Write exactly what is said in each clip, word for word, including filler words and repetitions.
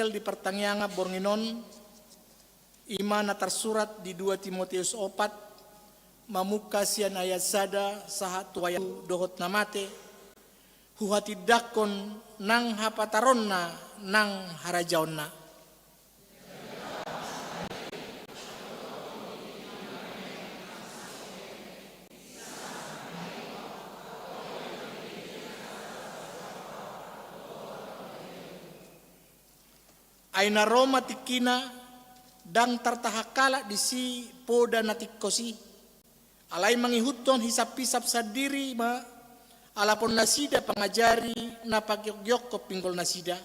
di partangiangan borngin on, i ma na tarsurat di dua Timoteus opat, mamungka sian ayat sada sahat tu ayat dohot na mate, huhatindangkon nang hapataronna nang harajaonna. Ai na ro ma tingkina, ndang tartahan halak disi poda na tingkos i. Alai mangihuthon hisaphisap sandiri ma, alapon nasida pangajari na pagiogiongkon pinggol nasida.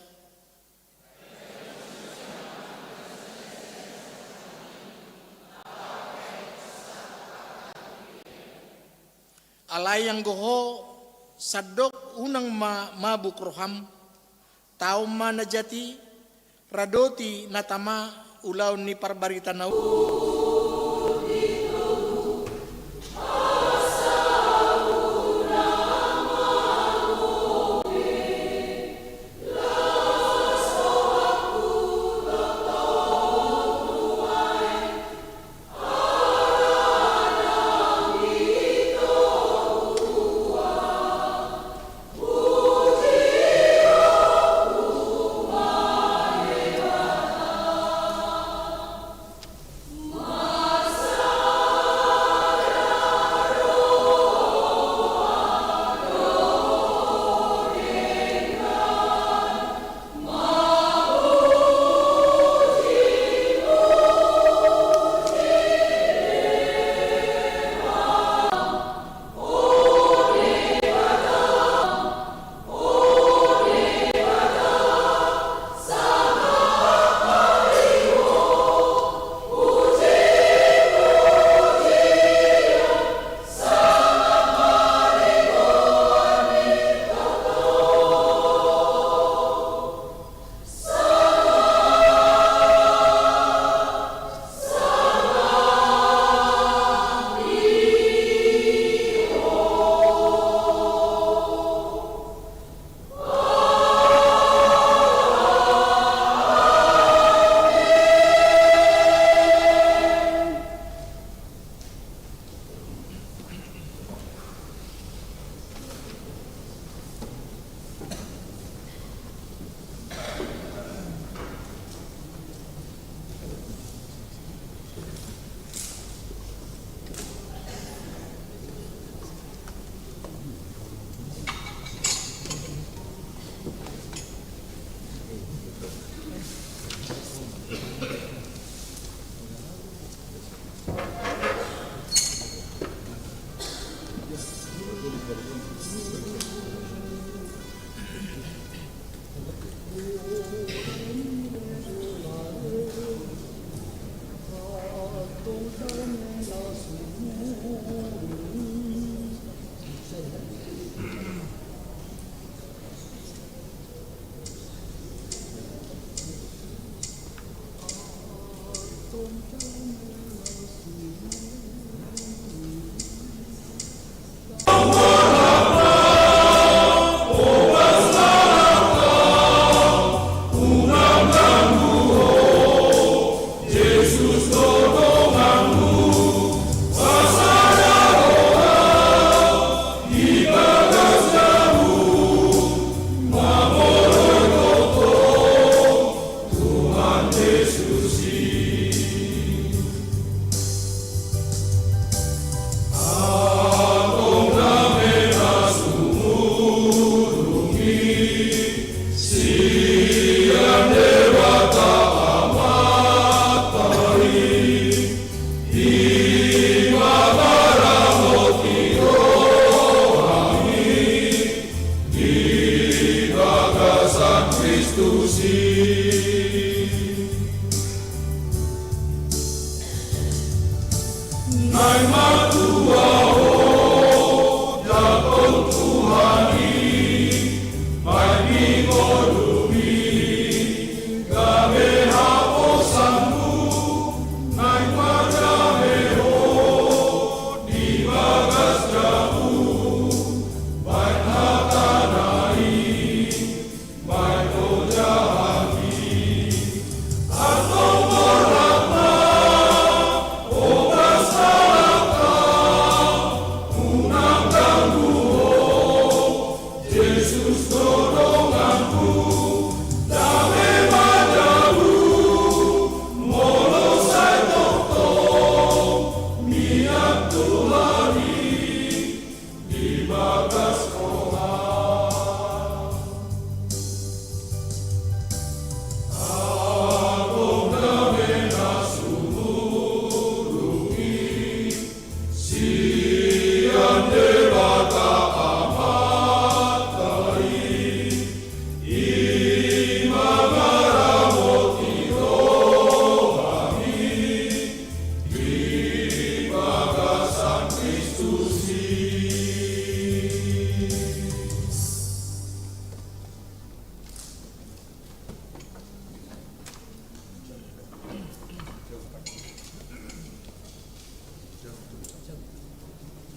Alai anggo ho, sandok unang ma mabuk roham. Taon ma na jat i, radoti na tama ulaon ni parbarita na u-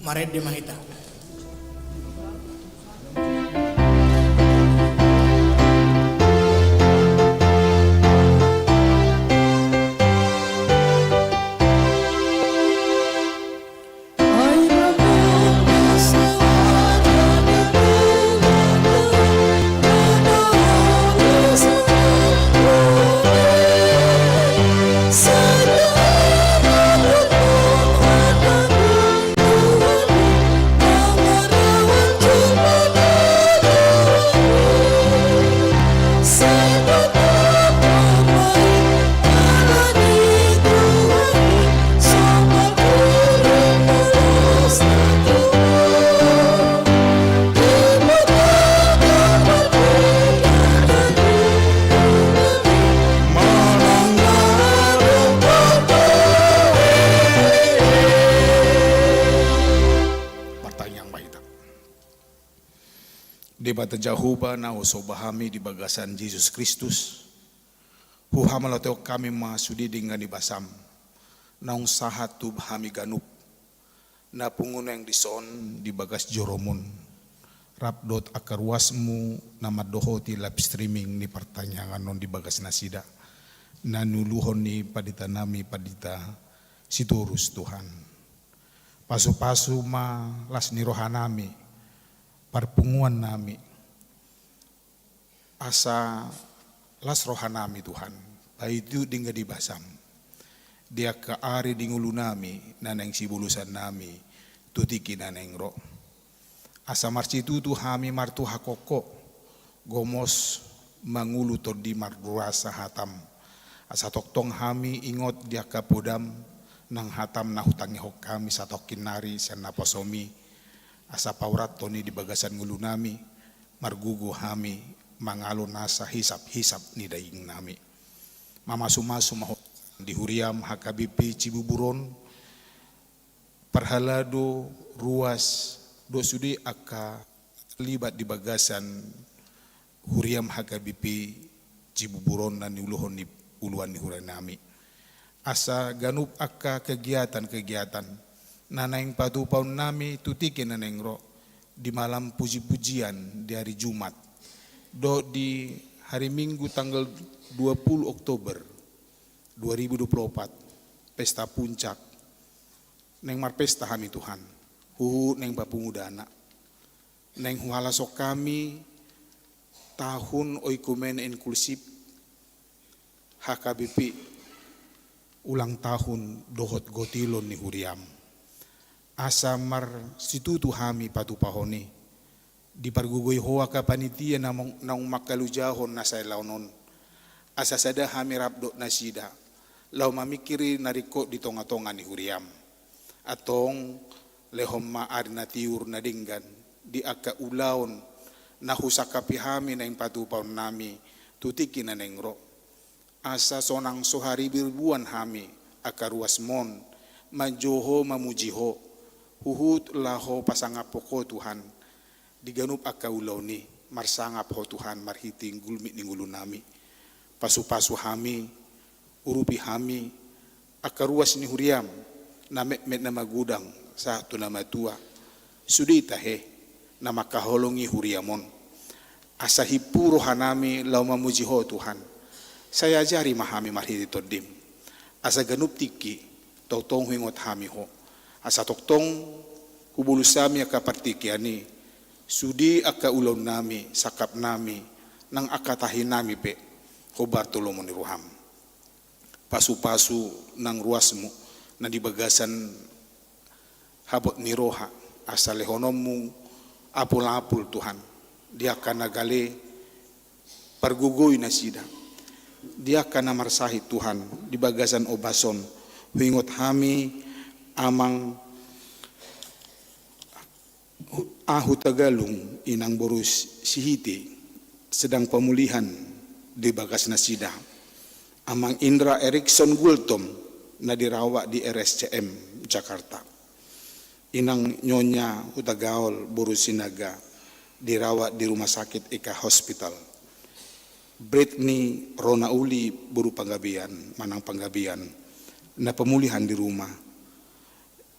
Marende ma hita. Martangiang ma hita. Debata Jahowa na husombahon hami di bagasan Jesus Kristus, huhamauliatehon hami ma sude denggan ni basam, naung sahat tu hami ganup, na pungu naeng dison di bagas joroMon, rap dohot angka ruasMu na mandohoti live streaming ni partangiangan on di bagas nasida, na niuluhon ni panditanami Pandita Sitorus Tuhan. Pasupasu ma las ni rohanami, parpunguannami, asa las rohanami Tuhan, paihut denggan ni basam, di angka ari ni ngolunami na naeng sibolusannami tu tingki na naeng ro. Asa marsitutu hami martua hakokkop, gomos mangolu tondi marruas hatam. Asa tongtong hami ingot di angka podam nang hatam na hutangihon hami satongkin nari sian naposoMi. Asa paurathon i di bagasan ngolunami, margogo hami mangalo nasa hisap-hisap ni daging nami. Mamasumasu ma Ho di huriaM H K B P Cibubur on, parhalado, ruas, dohot sude angka libat di bagasan huriaM H K B P Cibubur on na niuluhon ni uluan ni huria nami. Asa ganup angka kegiatan-kegiatan na naeng patupaonnami tu tingki na naeng ro, di malam puji-pujian di hari Jumat dohot di hari Minggu tanggal dua puluh Oktober dua ribu dua puluh opat, pesta puncak. Naeng marpesta hami Tuhan, huhut naeng papungu dana. Naeng huhalashon hami tahun oikumene inklusif H K B P, ulang tahun dohot gotilon ni huriaM. Asa marsitutu hami patupahon i, dipargogoi Ho angka panitia na mong-, naung mangkalojahon na sai laon on. Asa sada hami rap dohot nasida, laho mamingkiri na ringkot di tonga-tonga ni huriaM. Antong, lehon ma ari na tiur na denggan di angka ulaon na husangkapi hami naeng patupaonnami tu tingki na naeng ro. Asa sonang so hariburiburan hami angka ruasMon manjou Ho, mamuji Ho, huhut laho pasangaphon Ho Tuhan di ganup angka ulaon i. Marsangap Ho Tuhan marhite gulmit ni ngolunami. Pasupasu hami, urupi hami, angka ruas ni huriaM, na metmet na magodang sahat tu na matua, sude tahe na mangkaholongi huriaM on. Asa hippu rohanami laho mamuji Ho Tuhan. Sai ajari ma hami marhite TondiM, asa ganup tingki tongtong huingot hami Ho. Asa tongtong hubolus hami angka partingkian i, sude angka ulaonnami, sangkapnami, nang angka tahinami pe hombar tu lomo ni rohaM. Pasupasu nang ruasMu na di bagasan habot ni roha, asa lehononMu apul-apul Tuhan di angka na gale, pargogoi nasida. Di angka na marsahit Tuhan di bagasan ombas on, huingot hami Amang Hu-, A Hutagalung, Inang boru Sihite, sedang pemulihan di bagas nasida. Amang Indra Erikson Gultom na dirawat di R S C M Jakarta. Inang Nyonya Hutagaol boru Sinaga dirawat di Rumah Sakit Eka Hospital. Britni Ronauli boru Panggabean, manang Panggabean, na pemulihan di rumah.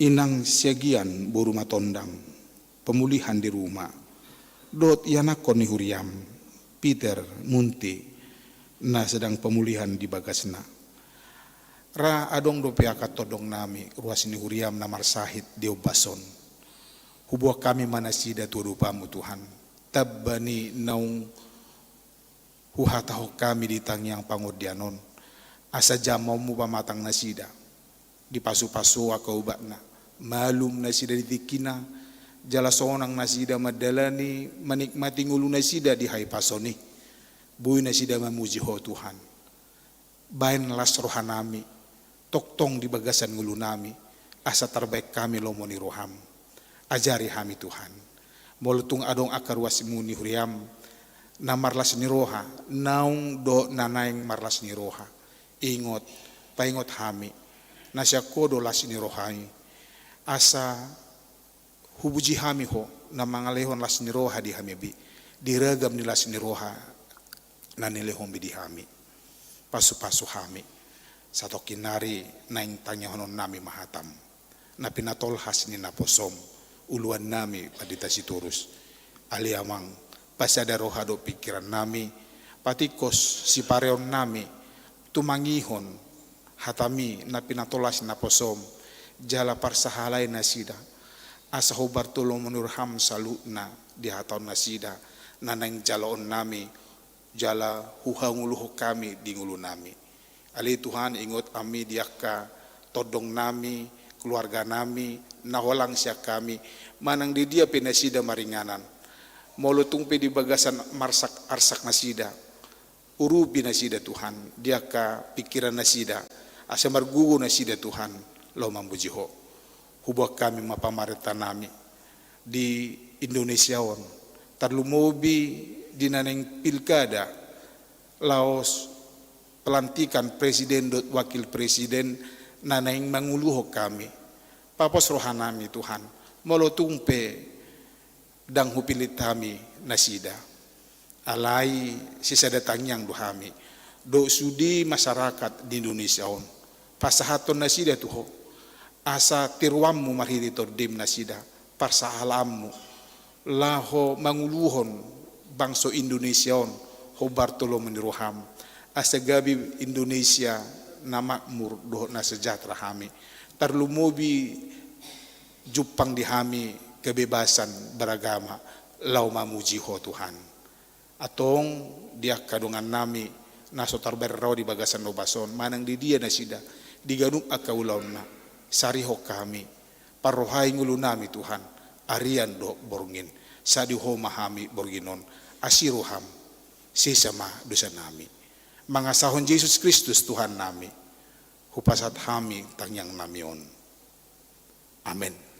Inang Siagian boru Matondang, pemulihan di rumah. Dohot ianakkon ni huriam, Peter, Munti, na sedang pemulihan di bagasna. Ra adong dope angka tondong nami, ruas ni huriam na marsahit di ombas on. Huboan hami ma nasida tu adopanmu Tuhan. Tamba ni naung huhatahon hami di tangiang pangondian on, asa jamaonmu pamatang nasida. Dipasupasu angka ubatna, malum nasida di tingkina, jala sonang nasida mandalani, manikmati ngolu nasida di hahipason i. Boi nasida mamuji Ho Tuhan. Baen las roha nami, tongtong di bagasan ngolu nami, asa tarbaen hami lomo ni roham. Ajari hami Tuhan. Molo tung adong angka ruasmu ni huriam, na marlas ni roha, naung dohot na naeng marlas ni roha. Ingot, paingot hami, na sian Ho do las ni roha i. Asa hupuji hami Ho, na mangalehon las ni roha di hami be, di ragam ni las ni roha, na nilehonmu be di hami. Pasupasu hami, satongkin nari naeng tangianghon nami ma hatam. Na pinatolhas ni naposom, uluan nami Pandita Sitorus. Ale Amang, pasada roha dohot pingkiran nami, patingkos sipareon nami, tumangihon, hatami na pinatolhas ni naposom, jala parsahalai nasida, asa hombar tu lomo ni roham saluhutna di hataon nasida, na naeng jaloon nami, jala huhangoluhon hami di ngolu nami. Ale Tuhan, ingot hami di angka tondong nami, keluarga nami, na holang sian hami, manang di dia pe nasida maringanan. Molo tung pe di bagasan marsak-arsak nasida, urupi nasida Tuhan, di angka pingkiran nasida, asa margogo nasida Tuhan, laho mamuji Ho. Huboan hami ma pamarenta nami di Indonesia on, tarlumobi di na naeng pilkada, laos pelantikan presiden dohot wakil presiden na naeng mangoluhon hami. Papos roha nami Tuhan, molo tung pe ndang hupillit hami nasida. Alai sisada tangiang do hami dohot sude masyarakat di Indonesia on. Pasahathon nasida tu Ho. Asa tiruanmu marhite tondim nasida, parsahalaanmu, laho mangoluhon bangso Indonesia on hombar tu lomo ni roham. Asa gabe Indonesia na makmur dohot na sejahtera hami. Tarlumobi jumpang di hami kebebasan beragama, laho mamuji Ho Tuhan. Antong di angka dongan nami, na so tarbaen ro di bagasan ombas on, manang di dia nasida, di ganup angka ulaonna, sarihon hami, parrohai ngolu nami Tuhan, arian dohot borngin, sadi Ho ma hami borngin on, asi roham, sesa ma dosa nami. Mangasahon Jesus Kristus Tuhan nami, hupasahat hami tangiang nami on. Amen.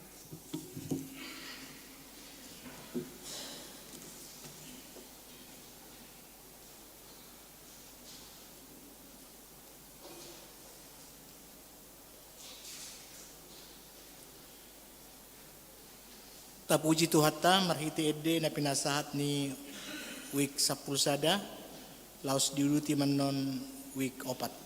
Tapuji Tuhanta marhite ende na pinasahat ni wik sampulu sada, laos diuduti ma annon wik opat.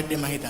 Ende ma hita.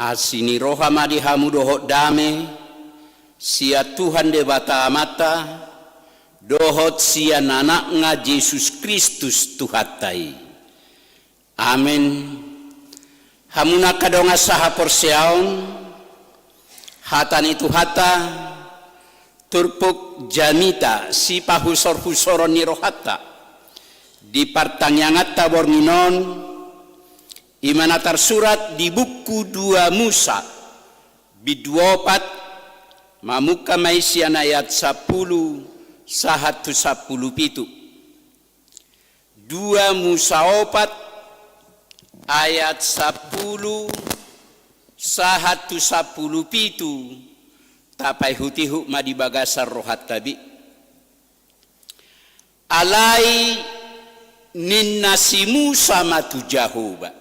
Asi ni roha ma di hamu dohot dame sian Tuhan Debata Amanta dohot sian Anakna Jesus Kristus Tuhanta i. Amen. Hamu na angka dongan sahaporseaon, hata ni Tuhanta turpuk jamita sipahusorhusoron ni rohanta di partangianganta borngin on, i ma na tarsurat di buku dua Musa, bindu opat, mamungka ma i sian ayat sampulu sahat tu sampulu pitu. Dua Musa opat ayat sampulu sahat tu sampulu pitu, tapaihutihut ma di bagasan rohanta be. Alai ninna si Musa ma tu Jahowa: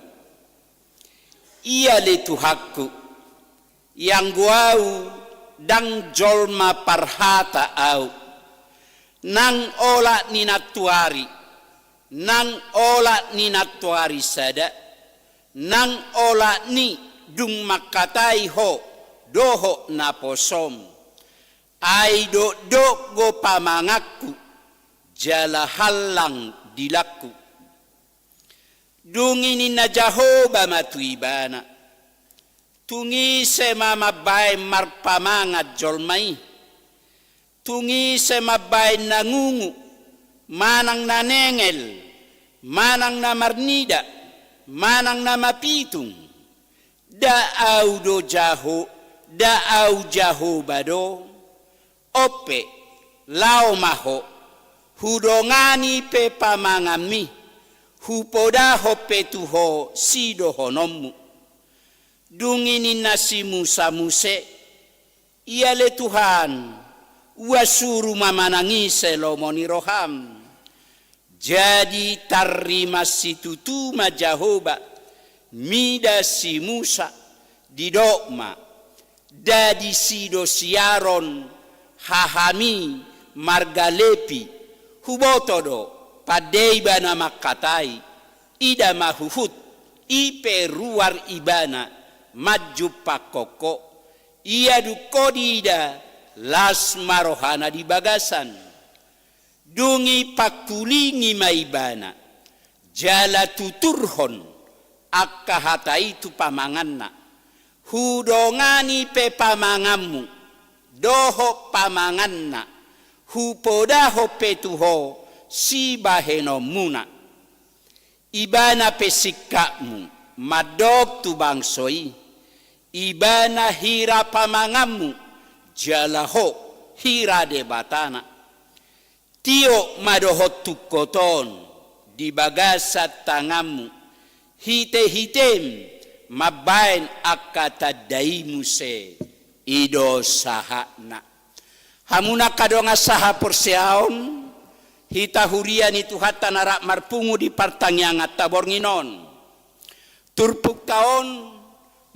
Ia ale Tuhanku, ianggo ahu ndang jolma parhata ahu, nang olat ni nantuari, nang olat ni nantuari sada, nang olat ni dung mangkatai ho dohot naposom. Ai dokdok do pamanganku, jala hallang dilangku. Dung i ninna Jahowa ma tu ibana: Tung ise ma mambahen marpamangan jolma i? Tung ise mambahen na ngungu, manang na nengel, manang na marnida, manang na mapitung? Nda ahu do Jaho-, nda ahu Jahowa do? On pe, laho ma ho, hudongani pe pamanganmi, hupodahon pe tu ho sidohononmu. Dung i ninna si Musa muse: Ia ale Tuhan, ua suru ma manang ise lomo ni roham. Jadi tarrimas situtu ma Jahowa mida si Musa, didok ma: Nda disi do si Aron hahami marga Lepi, huboto do, pande ibana mangkatai. Ida ma huhut, i pe ruar ibana manjumpangkon ho. Ia dung ho diida, las ma rohana di bagasan. Dung i pangkulingi ma ibana, jala tuturhon angka hata i tu pamanganna: Hudongani pe pamanganmu dohot pamanganna, hupodahon pe tu ho sibahenonmuna. Ibana pe singkapmu mandok tu bangso i, ibana hira pamanganmu, jala ho hira Debatana. Tiop ma dohot tungkot on, di bagasan tanganmu, hite-hitem mambaen angka tanda i muse, i do sahatna. Hamu angka dongan sahaporseaon, hita huria ni Tuhanta na rap marpungu di partangianganta borngin on. Turpukta on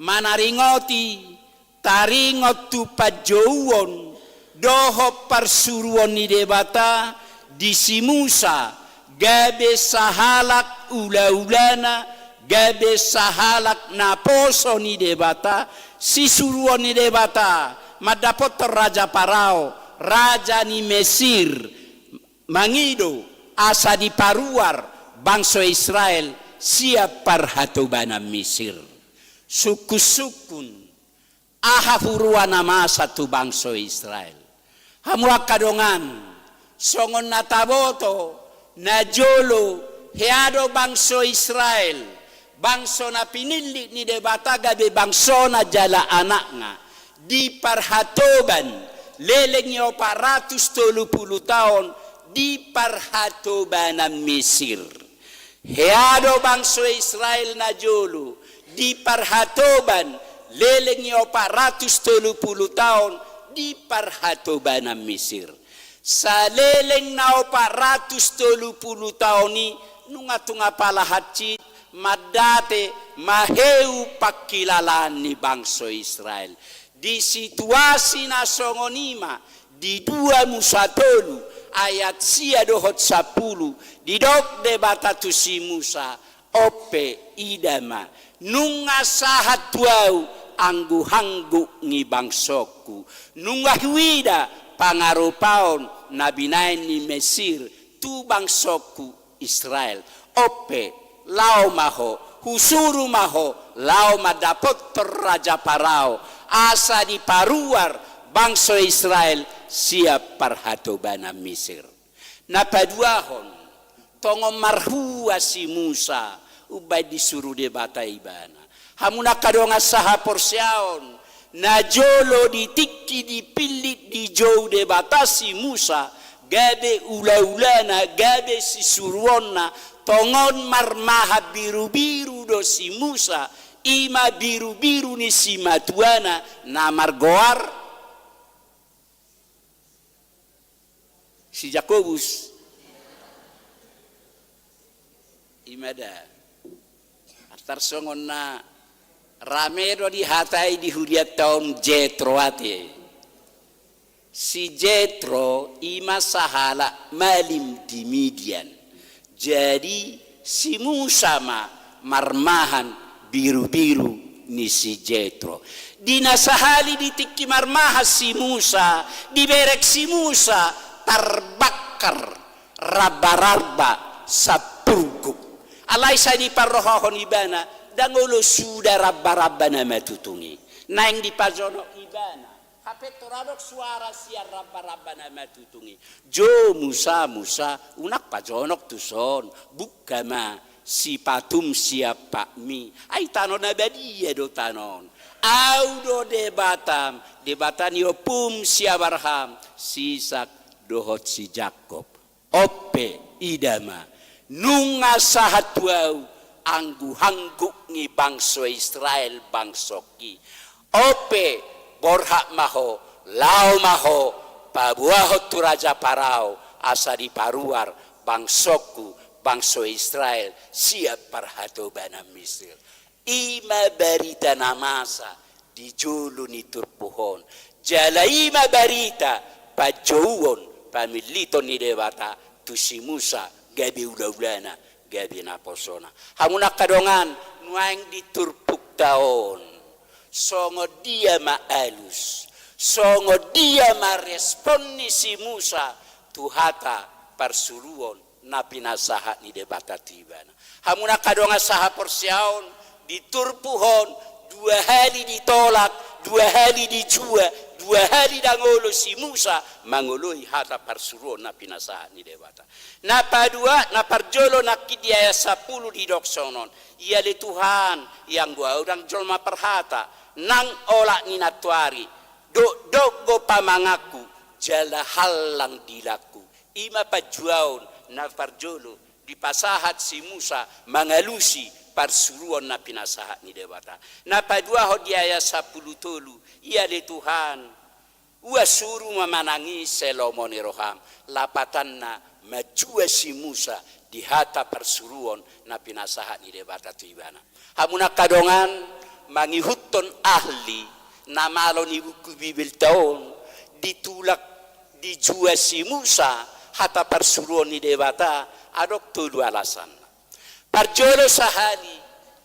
manaringoti taringot tu panjouon dohot parsuruon ni Debata di si Musa, gabe sahalak ula-ulana, gabe sahalak naposo ni Debata, sisuruon ni Debata mandapothon Raja Parao, raja ni Mesir, mangido asa diparuar bangso Israel sian parhatobanan Misir. Sungkun-sungkun, aha huroa na masa tu bangso Israel? Hamu angka dongan, songon na taboto, najolo hea do bangso Israel, bangso na pinillit ni Debata gabe bangsona jala anakna, di parhatoban, leleng ni opat ratus tolu pulu taon di parhatobanan Misir. Hea do bangso Israel najolo di parhatoban, leleng ni opat ratus tolu pulu taon di parhatobanan Misir. Saleleng na opat ratus tolu pulu taon i, nunga tung apala hansit mandate maheu pangkilalaan ni bangso Israel. Di situasi na songon i ma, di dua Musa tolu, ayat sia dohot sampulu, didok Debata tu si Musa, on pe ida ma, nunga sahat tu ahu angguhangguk ni bangsongku, nunga huida pangarupaon na binaen ni Mesir tu bangsongku Israel. On pe, laho ma ho, husuru ma ho, laho mandapothon Raja Parao, asa diparuar bangso Israel sian parhatobanan Misir. Na paduahon, tongon marhua si Musa, umbaen disuru Debata ibana. Hamu angka dongan sahaporseaon, najolo di tingki dipillit dijou Debata si Musa, gabe ula-ulana, gabe sisuruonna, tongon marmahan birubiru do si Musa, i ma birubiru ni simatuana na margoar si Jakobus. I ma da. Antar songon na rame do dihatai di hurianta on Jetro ate. Si Jetro i ma sahalak malim di Midian. Jadi si Musa ma marmahan birubiru ni si Jetro. Di na sahali di tingki marmahan si Musa, dibereng si Musa tarbakar rambaramba sampurguk. Alai sai diparrohahon ibana, ndang olo suda rambaramba na matutung i. Naeng dipajonok ibana. Hape tor adong suara sian rambaramba na matutung i. Jo Musa, Musa, unang pajonok tuson, bungka ma sipatum siampakmi. Ai tano na badia do tano on. Ahu do Debatam, Debata ni ompum si Abraham, si Isak, dohot si Jakob. On pe, ida ma, nunga sahat tu ahu angguhangguk ni bangso Israel bangsongki. On pe, borhat ma ho, laho ma ho, paboahon tu Raja Parao, asa diparuar bangsongku, bangso Israel, sian parhatobanan Misir. I ma barita na masa di jolo ni turpuk on. Jala i ma barita panjouon pamilliton ni Debata tu si Musa gabe ulaulana, gabe naposona. Hamu angka dongan, nuaeng di turpukta on, songon dia ma alus, songon dia ma respon ni si Musa tu hata parsuruon na pinasahat ni Debata tu ibana. Hamu angka dongan sahaporseaon, di turpuk on, dua hali ditolak, dua hali dijua, dua hali ndang olo si Musa mangoloi hata parsuruon na pinasahat ni Debata. Na padua, na parjolo nangkin di ayat sampulu didok songon on. Ia ale Tuhan, ianggo ahu ndang jolma parhata, nang olat ni nantuari, dokdok do pamanganku, jala hallang dilangku. I ma panjuaon na parjolo Dipasahat si Musa mangalusi parsuruon na pinasahat ni Debata. Na paduahon di ayat sampulu tolu, ia ale Tuhan, ua suru ma manang i sai lomo ni roham, lapatanna manjua si Musa di hata parsuruon na pinasahat ni Debata tu ibana. Hamu na angka dongan, mangihuthon ahli na malo ni buku Bibelta on, ditulak dijua si Musa hata parsuruon ni Debata, adong tolu alasanna. Parjolo sahali,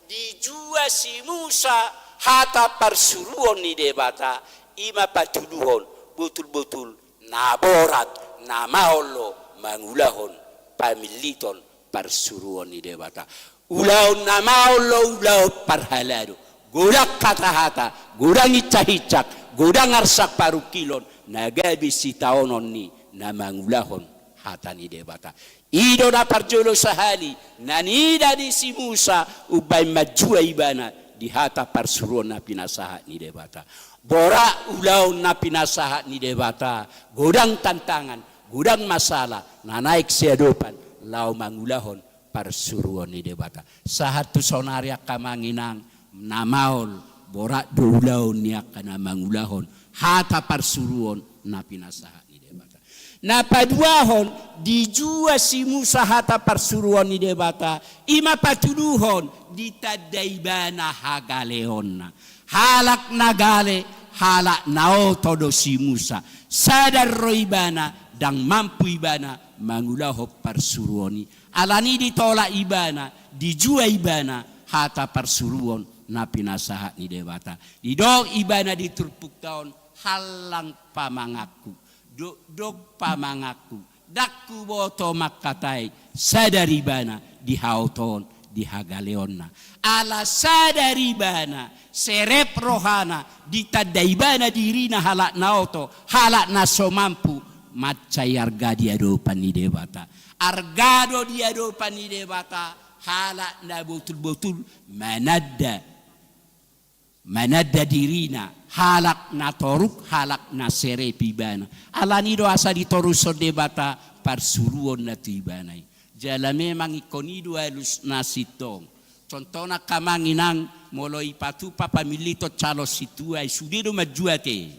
dijua si Musa hata parsuruon ni Debata, i ma patuduhon botul-botul na borat, na maol do mangulahon pamilliton parsuruon ni Debata. Ulaon na maol do ulaon parhalado. Godang hata-hata, godang hincak-hincak, godang arsak parungkilon, na gabe sitaonon ni na mangulahon hata ni Debata. I do na parjolo sahali, na niida ni si Musa, umbaen manjua ibana di hata parsuruon na pinasahat ni Debata. Borat ulaon na pinasahat ni Debata, godang tantangan, godang masalah, na naeng siadopan, laho mangulahon parsuruon ni Debata. Sahat tu saonari angka amang inang, na maol, borat do ulaon ni angka na mangulahon hata parsuruon na pinasahat ni Debata. Na paduahon, dijua si Musa hata parsuruon ni Debata, i ma patuduhon, ditanda ibana hagaleonna. Halak na gale, halak na oto do si Musa. Sadar do ibana, ndang mampu ibana mangulahon parsuruon i. Alani i ditolak ibana, dijua ibana hata parsuruon na pinasahat ni Debata. Didok ibana di turpukta on, hallang pamanganku, dokdok pamanganku, ndang huboto mangkatai, sadar ibana di haotoon, di hagaleonna. Ala sadar ibana, serep rohana, ditanda ibana dirina halak na oto, halak na so mampu, mansai arga di adopan ni Debata. Arga do di adopan ni Debata halak na botul-botul mananda, mananda dirina halak na toruk, halak na serep ibana. Alani do asa ditorushon Debata parsuruonna tu ibana i. Jala memang ingkon i do alus na sintong. Contohna angka amang inang, molo ipatupa pamilliton calon sintua i, sude do manjua ate.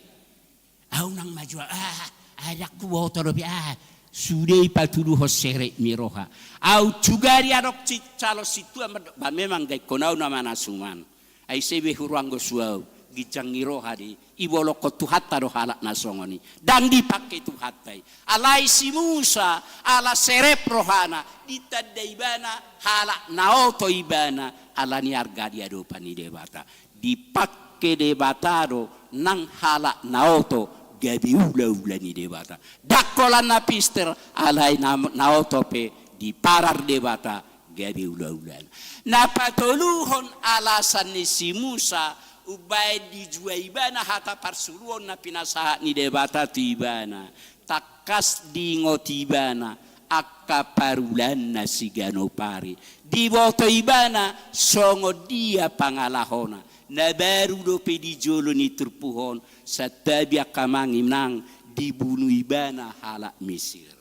Au nang manjua, ah, ai ndang huboto dope, ah, sude i patuduhon serep ni roha. Au sugari adong si calon sintua mandok, ba memang nunga ingkon au nama na suman. Ai ise be huroha anggo suau, ginjang ni roha do i, ibolongkon Tuhanta do halak na songon i. Ndang dipangke Tuhanta i. Alai si Musa, ala serep rohana, ditanda ibana halak na oto ibana, alani arga di adopan ni Debata. Dipangke Debata do nang halak na oto gabe ula-ula ni Debata. Ndang holan na pintor, alai na, na oto pe diparar Debata gabe ula-ulana. Na patoluhon alasan ni si Musa, umbaen dijua ibana hata parsuruon na pinasahat ni Debata tu ibana. Tangkas diingot ibana angka parulaanna siganup ari. Diboto ibana songon dia pangalahona. Na baru dope di jolo ni turpuk on, santabi angka amang inang, dibunu ibana halak Mesir.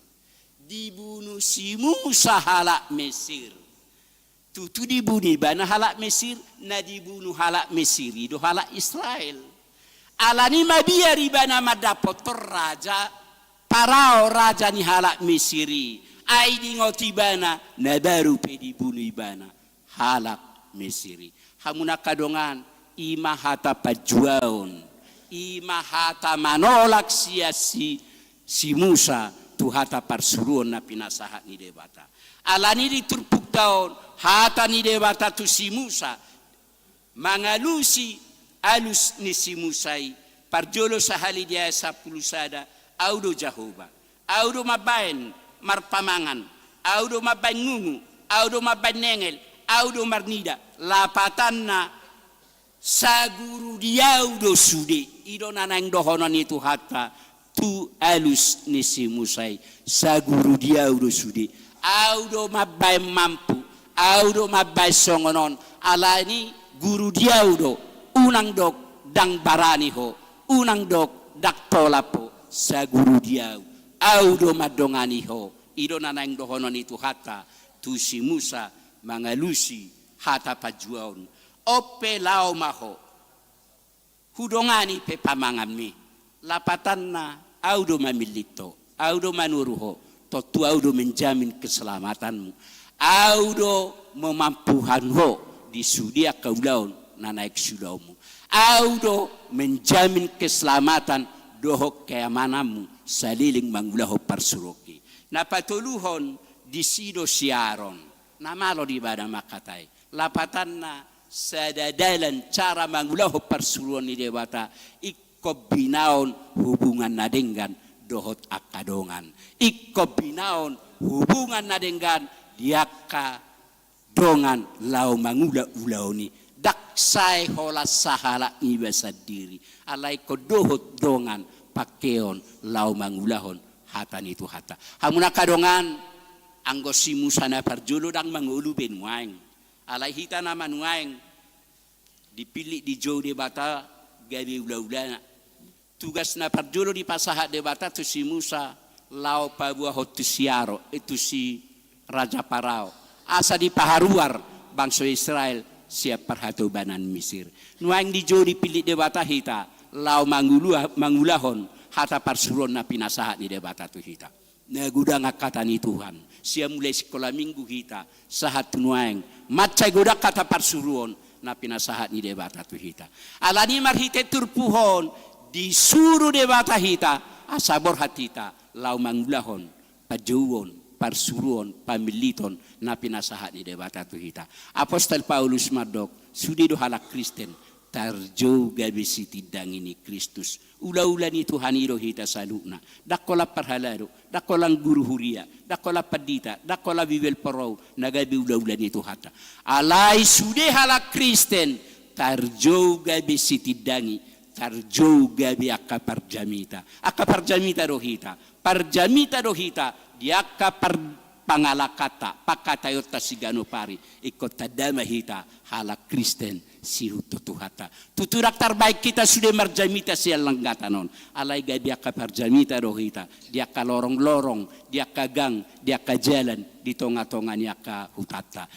Dibunu si Musa halak Mesir. Tutu dibunu ibana halak Mesir, na dibunu halak Mesir i do halak Israel. Alani i mabiar ibana mandapothon raja Parao, raja ni halak Mesir i. Ai diingot ibana, na baru pe dibunu ibana halak Mesir i. Hamu na angka dongan, i ma hata panjuaon, i ma hata manolak sian si, si Musa tu hata parsuruon na pinasahat ni Debata. Alani i di turpukta on, hata ni Debata tu si Musa, mangalusi alus ni si Musa i, parjolo sahali di ayat sampulu sada, Au do Jahowa. Au do mambaen marpamangan, Au do mambaen ngungu, Au do mambaen nengel, Au do marnida. Lapatanna, saguru di Au do sude. I do na naeng dohonon ni Tuhanta tu alus ni si Musa i, saguru di Au do sude. Au do mambaen mampu, Au do mambaen songon on, alani guru di Au do, unang dok ndang barani ho, unang dok ndang tolap ho, saguru di Au. Au do mandongani ho. I do na naeng dohonon ni Tuhanta Tu si Musa mangalusi hata panjouon. On pe laho ma ho. Hudongani pe pamanganmi. Lapatanna, ahu do mamillit ho, ahu do manoru ho, tontu ahu do menjamin keselamatanmu. Ahu do memampukan ho di sude angka ulaon na naeng siulaonmu. Ahu do menjamin keselamatan dohot keamananmu saleleng mangulahon parsuruonki. Na patoluhon, disi do si Aron. Na malo do ibana mangkatai. Lapatanna, sada dalan cara mangulahon parsuruon ni Debata, ingkon binaon hubungan na denggan dohot angka dongan. Ingkon binaon hubungan na denggan di angka dongan laho mangula ulaon i. Ndang sae holan sahalak niba sandiri. Alai ingkon dohot dongan pangkeon laho mangulahon hata ni Tuhanta. Hamu angka dongan, anggo si Musa na parjolo ndang mangolu be nuaeng. Alai hita nama nuaeng dipillit, dijou Debata gabe ulaulana. Tugas na parjolo dipasahat Debata tu si Musa, laho paboahon tu si Aro, eh, tu si Raja Parao, asa dipaharuar bangso Israel sian parhatobanan Misir. Nuaeng dijou, dipillit Debata hita laho mangulua-, mangulahon hata parsuruon na pinasahat ni Debata tu hita. Na godang angka hata ni Tuhan. Sian mulai sikola minggu hita sahat tu nuaeng, mansai godang hata parsuruon na pinasahat ni Debata tu hita. Alani marhite turpuk on disuru Debata hita asa borhat hita laho mangulahon panjouon, parsuruon, pamilliton na pinasahat ni Debata tu hita. Apostel Paulus mandok, sude do halak Kristen tarjou gabe sitindangi ni Kristus. Ulaula ni Tuhan i do hita saluhutna. Ndang holan parhalado, ndang holan guru huria, ndang holan pandita, ndang holan bibel porou, na gabe ulaula ni Tuhanta. Alai sude halak Kristen tarjou gabe sitindangi, tarjou gabe angka parjamita. Angka parjamita do hita, parjamita do hita di angka par-, pangalangkanta, pangkataionta siganup ari. Ingkon tanda ma hita halak Kristen siihuthon Tuhanta. Tutu ndang tarbaen hita sude marjamita sian langgatan on. Alai gabe angka parjamita do hita di angka lorong-lorong, di angka gang, di angka jalan, di tonga-tonga ni angka hutanta.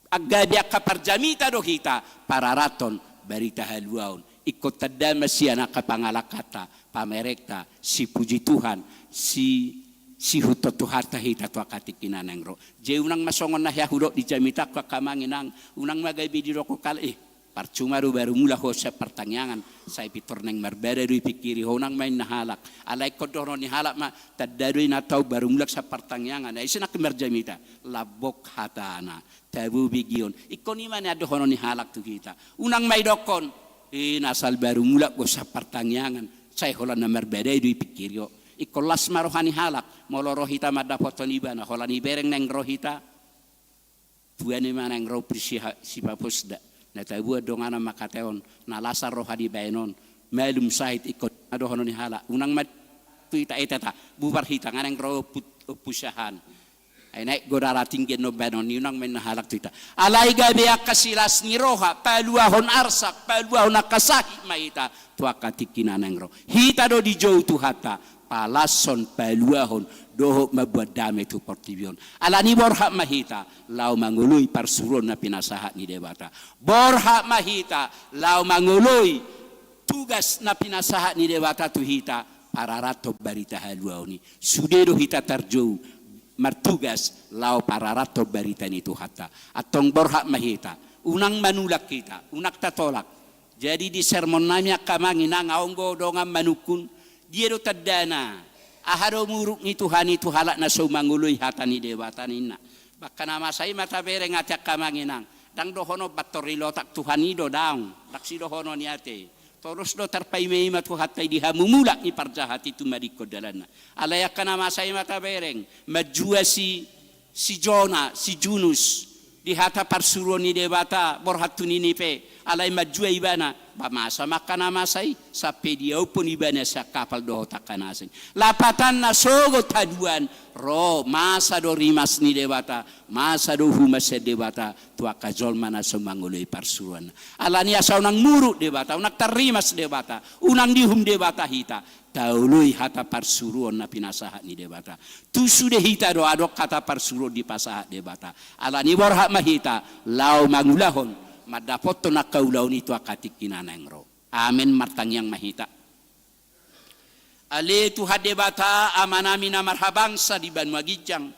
Gabe angka parjamita do hita pararathon barita haluaon. Ingkon tanda ma sian angka pangalangkanta, pamerengta, sipuji Tuhan, si, siihuthon Tuhanta hita tu angka tingki na naeng ro. Jadi unang ma songon na hea hudok di jamitangku angka amang inang, unang ma gabe didok halak, eh, parcuma do baru mulak ho sian partangiangan, sai pintor naeng marbada do dipingkiri ho, unang ma inna halak. Alai ingkon dohonon ni halak ma, tanda do i na tau baru mulak sian partangiangan. Ai ise nangkin marjamita, lambok hatana, tabo begeon. Ingkon i ma na dohonon ni halak tu hita. Unang ma idokkon, eh, na asal baru mulak do sian partangiangan, sai holan na marbada i do dipingkiri ho. Ingkon las ma roha ni halak, molo ro hita mandapothon ibana, holan ibereng naeng ro hita. Tuan i ma naeng ro si ha-, si Paposda. Na taboan donganan mangkataion, na las roha dibaen on. Malum sahit ingkon na dohonon ni halak. Unang ma tu hita, eh, tata, bubar hita, nga naeng ro ompu-, ompu siahaan. Ai naek godang tinggi annon baenon ni, unang ma inna halak tu hita. Alai gabe angka silas ni roha, paluahon arsak, paluahon angka sahit ma hita tu angka tingki na naeng ro. Hita do dijou Tuhanta palashon, paluahon dohot mamboan dame tu portibi on. Alani borhat ma hita laho mangoloi parsuruon na pinasahat ni Debata. Borhat ma hita laho mangoloi tugas na pinasahat ni Debata tu hita, pararathon barita haluaon i. Sude do hita tarjou martugas laho pararathon barita ni Tuhanta. Antong borhat ma hita, unang manulak hita, unang tatolak. Jadi di sermon nami angka amang inang, ahu anggo dongan manungkun, dia do tandana, aha do muruk ni Tuhan i tu halak na so mangoloi hata ni Debata ninna. Angka na masa i ma tabereng ate angka amang inang, ndang dohonon battor i lotak Tuhan i do, daong, ndang sidohonon i ate. Torus do tarpaimaima Tuhanta i di hamumulak ni parjahat i tumadingkon dalanna. Alai angka na masa i ma tabereng, manjua si, si Jona, si Junus, di hata parsuruon ni Debata borhat tu Ninive, alai manjua ibana, Ba masa ma angka na masa i, sampe diaophon ibana sian kapal dohot angka na asing. Lapatanna sogot haduan, ro, masa do rimas ni Debata, masa do humas sian Debata tu angka jolma na so mangoloi parsuruanna. Alani asa unang muruk Debata, unang tarrimas Debata, unang diuhum Debata hita, taoloi hata parsuruon na pinasahat ni Debata. Tu sude hita do adong hata parsuruon dipasahat Debata. Alani borhat ma hita laho mangulahon, mandapothon angka ulaon i tu angka tingki na naeng ro. Amen. Martangiang ma hita. Ale Tuhan Debata, Amanami na marhabangsa di banua ginjang,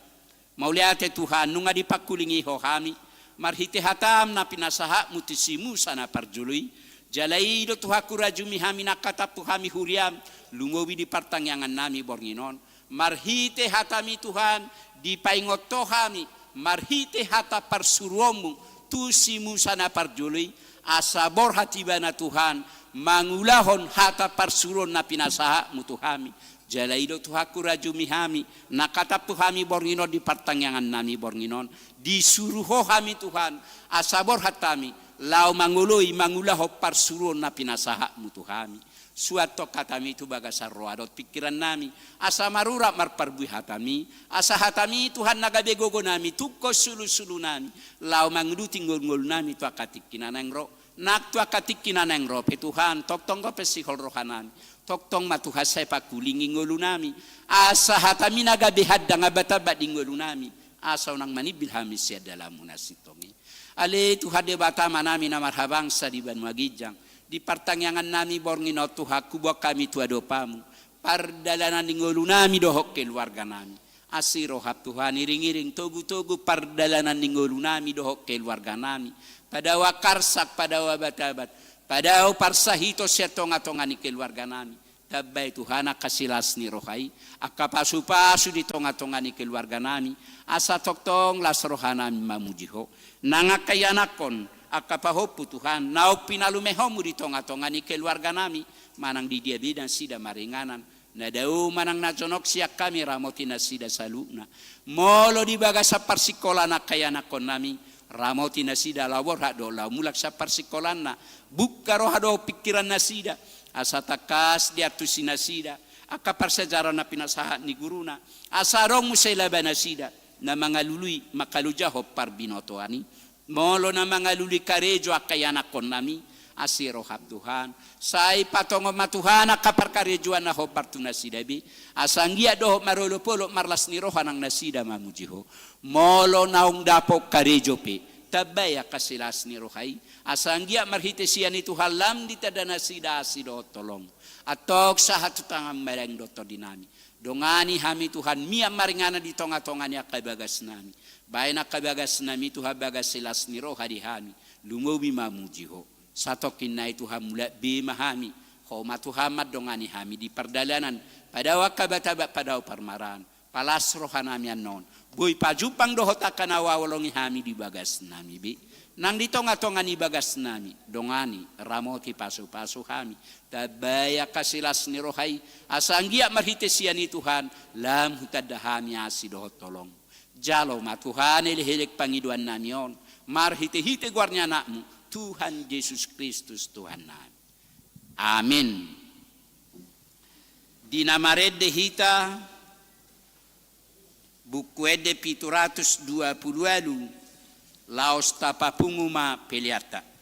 mauliate Tuhan, nunga dipangkulingi Ho hami marhite hataM na pinasahatMu tu si Musa na parjolo i. Jala i do Tuhan hurajumi hami nangkatap tu hami huriaM, lumobi di partangiangannami borngin on. Marhite hataMi Tuhan, dipaingot Ho hami marhite hata parsuruonMu tu si Musa na parjolo i, asa borhat ibana Tuhan mangulahon hata parsuruon na pinasahatMu tu hami. Jala i do Tuhan hurajumi hami nangkatap tu hami borngin on di partangiangannami borngin on, disuru Ho hami Tuhan, asa borhat hami laho mangoloi mangulahon parsuruon na pinasahatMu tu hami. Suanhon hataMi tu bagasan roha dohot pingkirannami, asa marurat marparbue hataMi, asa hataMi Tuhan na gabe gogonami, tungkon sulusulunami, laho manguduti ngolungolunami tu angka tingki na naeng ro. Nang tu angka tingki na naeng ro pe Tuhan, tongtong dope sihol rohanami, tongtong ma Tuhan sai pangkulingi ngolunami, asa hataMi na gabe handang abatambat di ngolunami, asa unang manimbil hami sian dalanMu na sintong i. Ale Tuhan Debata, Amanami na marhabangsa di banua ginjang, di partangiangannami borngin on Tuhan, huboan hami tu adopanMu pardalanan ni ngolunami dohot keluarganami. Asi rohaM Tuhan, iringiring togutogu pardalanan ni ngolunami dohot keluarganami. Padao angka arsak, padao abatambat, padao parsahiton sian tongatonga ni keluarganami. Tambai Tuhan angka silas ni roha i, angka pasupasu di tongatonga ni keluarganami, asa tongtong las rohanami mamuji Ho. Nang angka ianakhon, angka pahompu Tuhan, naung pinalumehonMu di tongatonga ni keluarganami, manang di dia be nasida maringanan, na dao manang na jonok, sian hami ramoti nasida saluhutna. Molo di bagasan parsingkolaan angka ianakhonnami, ramoti nasida laho borhat dohot laho mulak sian parsingkolaanna, buka roha dohot pingkiran nasida, asa tangkas diantusi nasida angka parsiajaran na pinasahat ni guruna, asa adong muse laba nasida na mangalului mangkalojahon parbinotoan i. Molo na mangalului karejo angka ianakhonnami, asi rohaM Tuhan, sai patongon ma Tuhan angka parkarejoan na hombar tu nasida be, asa anggiat dohot marolopolop marlas ni roha nang nasida mamuji Ho. Molo naung dapot karejo pe, tambai angka silas ni roha i, asa anggiat marhite sian i Tuhan lam ditanda nasida asi dohot holong. Antong sahat tu tangan madaeng do tondinami. Dongani hami Tuhan, mian maringanan di tongatonga ni angka bagasnami. Baen angka bagasnami Tuhan bagas silas ni roha di hami, lumobi mamuji Ho. Satongkin nai Tuhan, mulak be ma hami, Ho ma Tuhan mandongani hami di pardalanan, padao angka abatambat, padao parmaraan. Palas rohanami annon, boi pajumpang dohot angka na huhaholongi hami di bagasnami be, nang di tongatonga ni bagasnami. Dongani, ramoti, pasupasu hami. Tambai angka silas ni roha i, asa anggiat marhite sian i Tuhan, lam hutanda hami asi dohot holong. Jalo ma Tuhan elekelek pangidoannami on, marhitehite goar ni AnakMu, Tuhan Jesus Kristus Tuhannami. Amin. Di na marende hita, Buku Ende pitu ratus dua pulu ualu, laos tapapungu ma peleanta.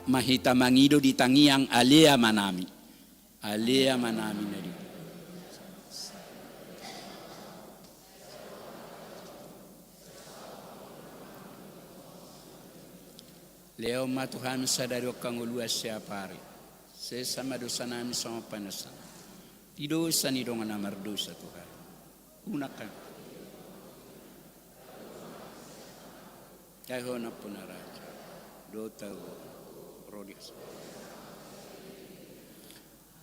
Ma hita mangido di tangiang Ale Amanami. Ale Amanami na di. Lehon ma tu hami sadari on hangoluan siapari. Sesa ma dosanami songon panesanna di dosa ni dongan na mardosa tu hami. Unang hami. Ai Ho nampuna raja dohot hagogoon ro di hasangapon.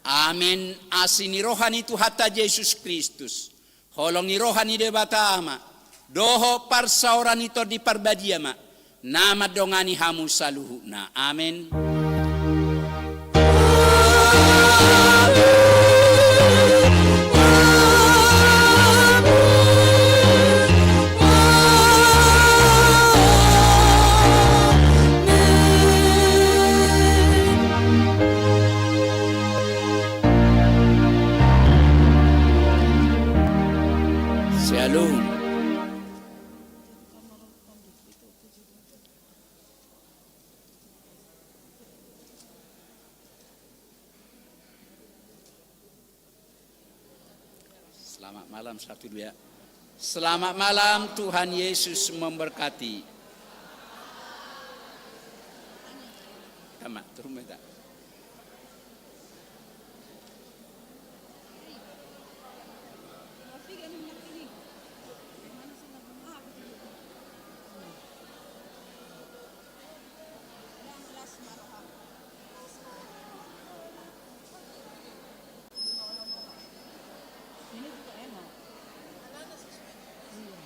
Amen. Asi ni roha ni Tuhanta Jesus Kristus, holong ni roha ni Debata Ama, dohot parsaoran ni Tondi Parbadia ma na mandongani hamu saluhutna. Amen. Shalom. Selamat malam, satu, dua. Selamat malam, Tuhan Yesus memberkati. Tama, turun minta. Ini juga enak. Iya.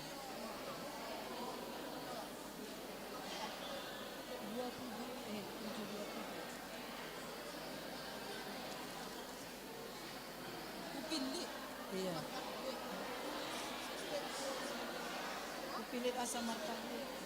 Dua tujuh, eh, tujuh dua tujuh. Kupilih. Iya. Kupilih asam martabak.